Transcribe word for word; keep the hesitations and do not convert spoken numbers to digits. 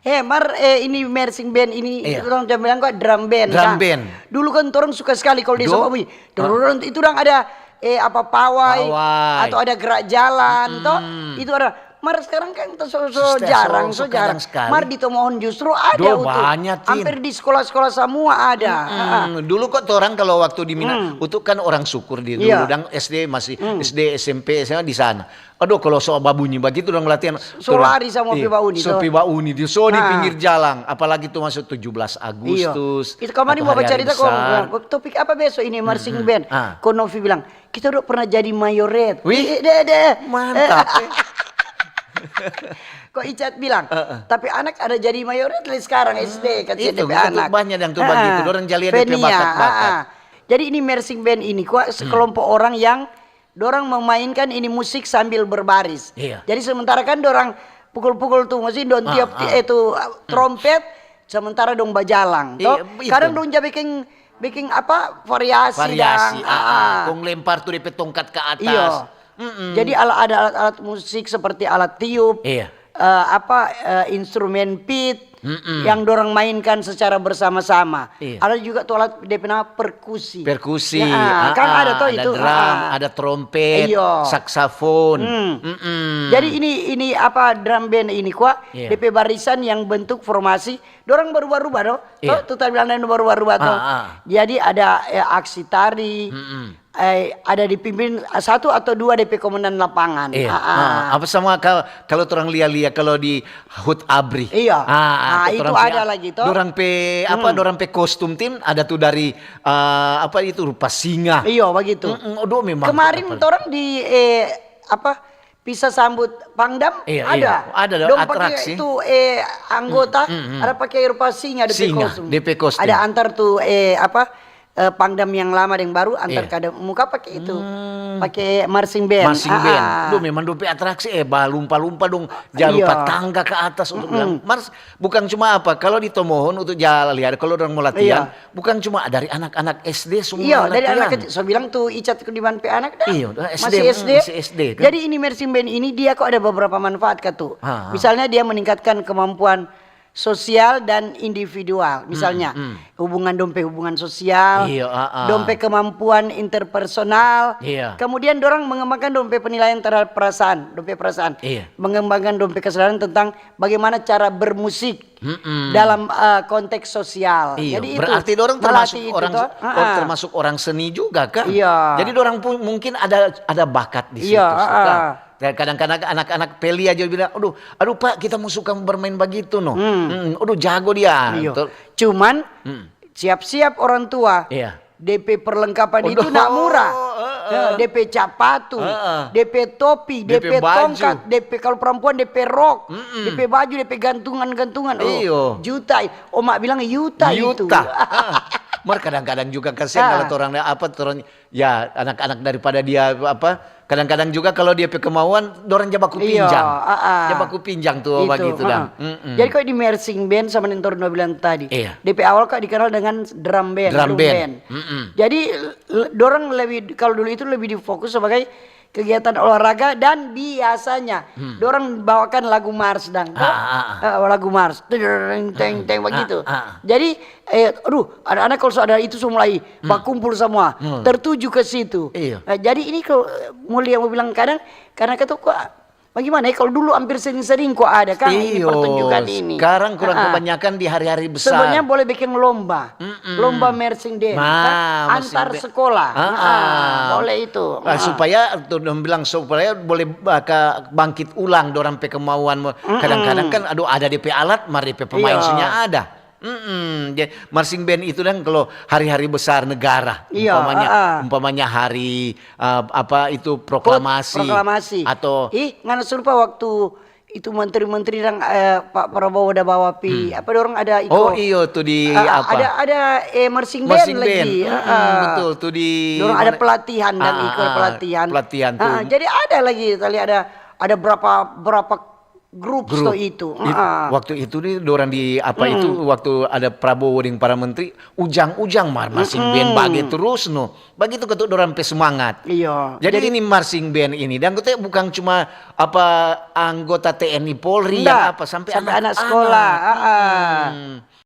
Eh, mar, eh, ini marching band ini, orang jam bilang kok drum band, drum band. Dulu kan orang suka sekali kalau di Sopo Bui. Dorong itu orang ada, eh, apa, pawai, atau ada gerak jalan, toh? Itu ada. Mar sekarang kan so, so jarang, so jarang. Mar di Tomohon justru ada. Banyak, hampir di sekolah-sekolah semua ada. Dulu kok orang kalau waktu di Mina, itu kan orang syukur di dulu, dang S D masih S D, S M P, S M A di sana. Aduh, kalau so babunyi bagitu dong latihan. So lari sama pi bauni, so pi bauni, so di pinggir jalang. Apalagi tu masuk tujuh belas Agustus. Itu kemarin mau bacarita kong, topik apa besok ini, marching band. Ko Novi bilang, kita udah pernah jadi mayoret. Wih, deh, deh. Mantap. Ko Icat bilang, tapi anak ada jadi mayoret lagi sekarang S D, kan. Itu banyak yang tu bagitu. Dorang jadi ada bakat-bakat. Jadi ini marching band ini, kok sekelompok orang yang dorang memainkan ini musik sambil berbaris. Jadi sementara kan dorang pukul-pukul tu, mesti dong tiup ti-, eh, tu, eh, trompet, sementara dong bajalang, to. Kadang dong ja biking, biking apa, variasi. Variasi, dang. Kong lempar tu depe tongkat ke atas. Iyo. Jadi ala-, ada alat-alat musik seperti alat tiup, eh, apa, eh, instrumen pit, yang dorang mainkan secara bersama-sama. Ada juga tu alat depe nama perkusi. Perkusi, kan ada to itu. Ada drum, ada trompet, saksafon. Jadi ini, ini apa, drum band ini kwa, depe barisan yang bentuk formasi, dorang barubah-rubah to. To, tu tadi bilang dong barubah-rubah to. Jadi ada, eh, aksi tari, eh, ada dipimpin satu atau dua depe komandan lapangan. Iya. Apa sama kal-, kalau torang lia-lia kalau di Hut Abri. Iya. Itu ada lagi to. Dorang pe apa, dorang pe kostum tim ada tu dari, eh, apa itu, rupa singa. Iya, bagitu. Aduh, memang. Kemarin torang di, eh, apa, Pesta sambut Pangdam ada. Iya, ada dong pake atraksi. Itu, eh, anggota, ada pake rupa singa depe kostum. Singa depe kostum. Ada antar tu, eh, apa, eh, Pangdam yang lama deng baru, antar kada muka pake itu. Pake marching band. Marching band. Duh, memang dong pe atraksi, eh, balumpa-lumpa dong, ja rupa tangga ke atas untuk bilang, "Mars." Bukan cuma apa, kalau di Tomohon untuk ja lia, kalau dorang mo latihan, bukan cuma dari anak-anak S D semua latihan. Iya, dari anak kecil. So bilang tu Icat Kudiman pe anak dah. Iya, S D, masih S D. Masih S D, kan? Jadi ini marching band ini dia kok ada beberapa manfaat, katu. Misalnya dia meningkatkan kemampuan sosial dan individual. Misalnya, hubungan dong pe hubungan sosial, dong pe kemampuan interpersonal. Kemudian dorang mengembangkan dong pe penilaian terhadap perasaan, dong pe perasaan. Mengembangkan dong pe kesadaran tentang bagaimana cara bermusik dalam, eh, konteks sosial. Iya, jadi itu berarti dorang termasuk orang, termasuk orang seni juga, kan? Iya. Jadi dorang pun mungkin ada, ada bakat di situ, kan? Dan kadang-kadang anak-anak pe lia juga bilang, "Aduh, aduh, Pak, kita mau suka bermain bagitu, no. Aduh, jago dia." Iya. Cuman, siap-siap orang tua. Iya. Depe perlengkapan itu ndak murah. Depe capatu, depe topi, depe tongkat, depe, kalau perempuan depe rok, depe baju, depe gantungan-gantungan. Oh, juta. Oma bilang yuta itu. Mar kadang-kadang juga kasihan kalau torang apa, torang, ya, anak-anak daripada dia apa, kadang-kadang juga kalau dia pe kemauan, dorang ja baku pinjang. Ja baku pinjang tu bagitu dang. Jadi kok di marching band sama deng torang bilang tadi, depe awal kok dikenal dengan drum band, drum band. Jadi, dorang lebih, kalau dulu itu lebih difokus sebagai kegiatan olahraga dan biasanya dorang bawakan lagu mars dang, to? Eh, lagu mars, teng, teng, teng, begitu. Jadi, eh, aduh, anak-anak kalau so ada itu so mulai bakumpul semua, tertuju ke situ. Iya. Eh, jadi ini kalau, eh, mau lia mau bilang kadang, karena kata kok, bagaimana ya, kalau dulu hampir sering-sering kok ada kan ini pertunjukan ini. Sekarang kurang kebanyakan di hari-hari besar. Sebenarnya boleh bikin lomba. Lomba marching dance, kan? Antar sekolah. Boleh itu. Supaya tu dong bilang supaya boleh baka-, bangkit ulang dorang pe kemauan. Kadang-kadang kan, aduh, ada depe alat, mar depe pemain sunya ada. Jadi marching band itu kan kalau hari-hari besar negara, umpamanya, umpamanya hari, eh, apa itu, proklamasi, proklamasi atau ih, ngana serupa waktu itu menteri-menteri dang, eh, Pak Prabowo da bawa pi, apa dorang ada iko. Oh, iyo, tu di apa? Ada, ada, eh, marching band lagi. Betul, tu di dorang ada pelatihan dan iko pelatihan. Pelatihan tu. Jadi ada lagi tadi ada, ada berapa, berapa grup Grup. itu. It- Ah. Waktu itu nih dorang di apa itu, waktu ada Prabowo deng para menteri, ujang-ujang mar-, marsing band bage terus no. Bagitu katu dorang pe semangat. Iya. Jadi, ini marsing band ini, dan kata bukan cuma apa anggota T N I Polri Nda, yang apa, sampai, sampai anak, anak sekolah. Ah, ah.